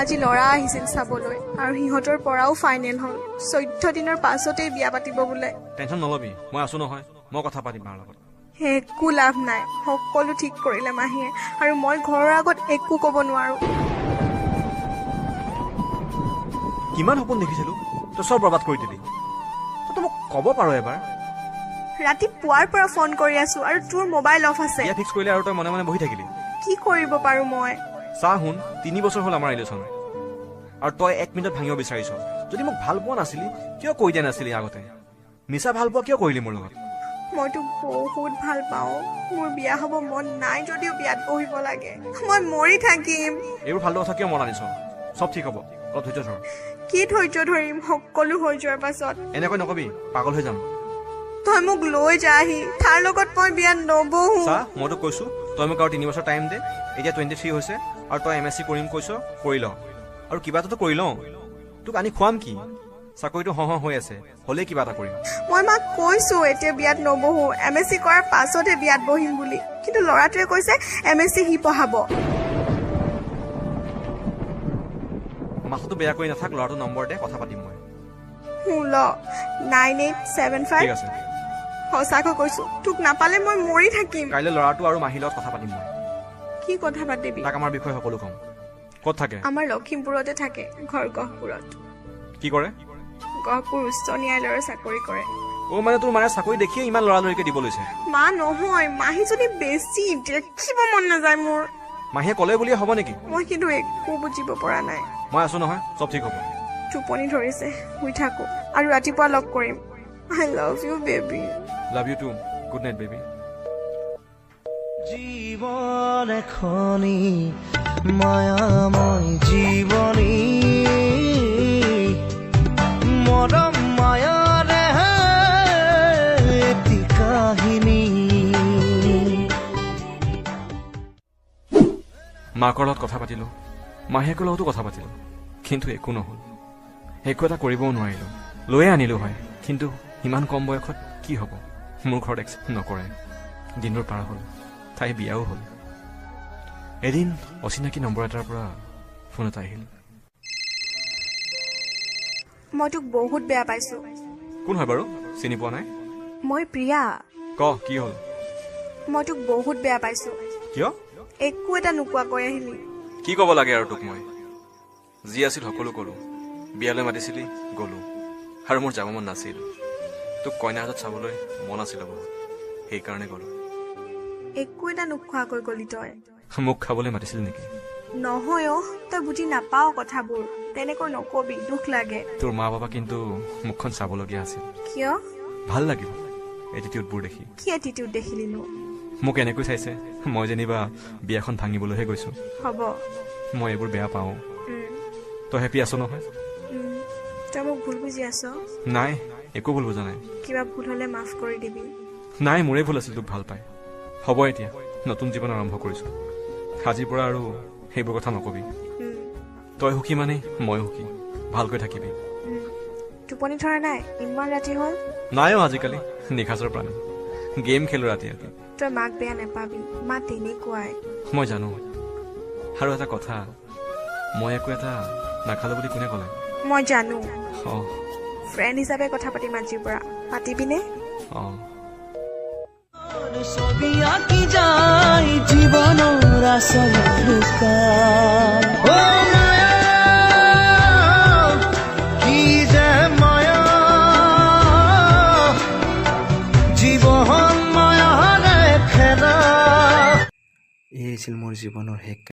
আজি ল'ৰা আহিছিল চাবলৈ আৰু সিহঁতৰ পৰাও ফাইনেল হ'ল। 14 দিনৰ পাছতেই বিয়া পাতিব বোলে। টেনশ্যন নল'বি, মই আছো নহয়। মই কথা পাতিম মাৰ লগত। একো লাভ নাই। সকলো ঠিক কৰিলে মাহীয়ে আৰু মই ঘৰৰ আগত একো ক'ব নোৱাৰো। কিমান সপোন দেখিছিলো, তই চব বৰবাদ কৰি দিলি। তইতো মোক ক'ব পাৰ এবাৰ। ৰাতিপুৱাৰ পৰা ফোন কৰি আছো আৰু তোৰ মোবাইল অফ আছে। বিয়া ফিক্স কৰিলে আৰু তই মনে মনে বহি থাকিলি। কি কৰিব পাৰো মই? চা শুন, 3 বছৰ হ'ল আমাৰ ৰিলেশ্যন আৰু তই এক মিনিটত ভাঙিব বিচাৰিছ। যদি মোক ভাল পোৱা নাছিলি, কিয় কৈ দিয়া নাছিলি আগতে? মিছা ভাল পোৱা কিয় কৰিলি মোৰ লগত? মই তোক বহুত ভাল পাওঁ। মোৰ বিয়া হ'ব মন নাই যদিও বিয়াত বহিব লাগে। মই মৰি থাকিম। এইবোৰ ফাল্টু কথা কিয় মনত আনিছ? চব ঠিক হ'ব, অলপ ধৈৰ্য ধৰ। কি ধৈৰ্য ধৰিম সকলো হৈ যোৱাৰ পাছত? এনেকৈ নকবি, পাগল হৈ যাম। তই মোক লৈ যাহি, তাৰ লগত মই বিয়াত নবহো। চা, মইতো কৈছো, তই মোক আৰু 3 বছৰ টাইম দে। এতিয়া 23 হৈছে আৰু তই এম এছ চি কৰিম কৈছ, কৰি ল। আৰু কিবা এটাতো কৰি লওঁ। তোক আনি খুৱাম কি? চাকৰিটো হঁ হঁ হৈ আছে, হ'লেই কিবা এটা কৰিম। মই মাক কৈছো এতিয়া বিয়াত নবহো, এম এছ চি কৰাৰ পাছতহে বিয়াত বহিম বুলি। কিন্তু ল'ৰাটোৱে কৈছে এম এছ চি সি পঢ়াব। মাথাটো বেয়া কৰি নাথাক। ল'ৰাটোৰ নম্বৰ দে, কথা পাতিম মই। ল, 9875। ঠিক আছে। সঁচাকৈ কৈছো, তোক নাপালে মই মৰি থাকিম। কাইলৈ ল'ৰাটো আৰু মাহীৰ লগত কথা পাতিম মই। কি কথা পাতিবি? তাক আমাৰ বিষয়ে সকলো ক'ম। ক'ত থাকে? আমাৰ লখিমপুৰতে থাকে, ঘৰ গহপুৰত। কি কৰে? গহপুৰ উচ্চ ন্যায়ালয়ৰ চাকৰি কৰে। অ', মানে তোৰ মায়ে চাকৰি দেখিয়ে ইমান লৰালৰিকে দিব লৈছে। মা নহয়, মাহীজনী বেছি। দেখিব মন নাযায় মোৰ। মাহীয়ে ক'লে বুলিয়ে হ'ব নেকি? মই কিন্তু একো বুজিব পৰা নাই। মই আছো নহয়, চব ঠিক হ'ব। টোপনি ধৰিছে, শুই থাকো আৰু ৰাতিপুৱা লগ কৰিম। I love you, baby. Love you too. Good night, baby. জীৱন এখনি মায়াময় জীৱনী, মৰম মায়াৰে এটি কাহিনী। মাকৰ লগত কথা পাতিলোঁ, মাহীয়েকৰ লগতো কথা পাতিলোঁ, কিন্তু একো নহ'ল। একো এটা কৰিবও নোৱাৰিলোঁ। লৈয়ে আনিলোঁ হয়, কিন্তু ইমান কম বয়সত কি হ'ব? মোৰ ঘৰত একচেপ্ট নকৰে। দিনবোৰ পাৰ হ'ল, তাই বিয়াও হ'ল। এদিন অচিনাকি নম্বৰ এটাৰ পৰা ফোন এটা আহিল। মই তোক বহুত বেয়া পাইছো। কোন হয় বাৰু? চিনি পোৱা নাই। মই প্ৰিয়া। ক, কি হ'ল? মই তোক বহুত বেয়া পাইছো। কিয়? একো এটা নোকোৱাকৈ আহিলি। কি ক'ব লাগে আৰু তোক মই? যি আছিল সকলো ক'লো। বিয়ালৈ মাতিছিলি, গ'লো আৰু মোৰ যাব মন নাছিল। তোক কইনা হাতত চাবলৈ মন আছিলে বহুত, সেইকাৰণে গ'লো। একো এটা নোখোৱাকৈ গলি তই। মোক খাবলৈ মাতিছিল নেকি? নহয় অ', তই বুজি নাপাৱ কথাবোৰ। তেনেকৈ নকবি, দুখ লাগে। তোৰ মা বাবা কিন্তু মুখখন চাবলগীয়া আছিল। কিয়? ভাল লাগিল এটিটিউডবোৰ দেখি। কি এটিটিউড দেখিলিনো? মোক এনেকৈ চাইছে, মই যেনিবা বিয়াখন ভাঙিবলৈহে গৈছোঁ। হ'ব। মই এইবোৰ বেয়া পাওঁ। তই হেপী আছ নহয়? উম, তই মোক ভুল বুজি আছ। নাই, একো ভুল বুজা নাই। কিবা ভুল হ'লে মাফ কৰি দিবি। নাই, মোৰেই ভুল আছিল তোক ভাল পাই। হ'ব, এতিয়া নতুন জীৱন আৰম্ভ কৰিছোঁ। আজিৰ পৰা আৰু সেইবোৰ কথা নকবি। তই সুখী মানে মই সুখী। ভালকৈ থাকিবি। উম। টোপনি ধৰা নাই? ইমান ৰাতি হ'ল। নাই অ', আজিকালি নিশাচৰ প্ৰাণী। গেম খেলোঁ ৰাতি ৰাতি। তই মাক বেয়া নেপাবি, মা তেনেকুৱাই। মই জানো। আৰু এটা কথা, মই একো এটা নাখালো বুলি কোনে ক'লে? মই জানো। অঁ। ফ্ৰেণ্ড হিচাপে কথা পাতিম আজিৰ পৰা, পাতিবিনে? অঁ। ছবি আঁকি যায় জীৱনৰ আচল লুকাই। অ' মায়া, কি যে মায়া, জীৱন মায়াৰে খেলা। এই আছিল মোৰ জীৱনৰ শেষ।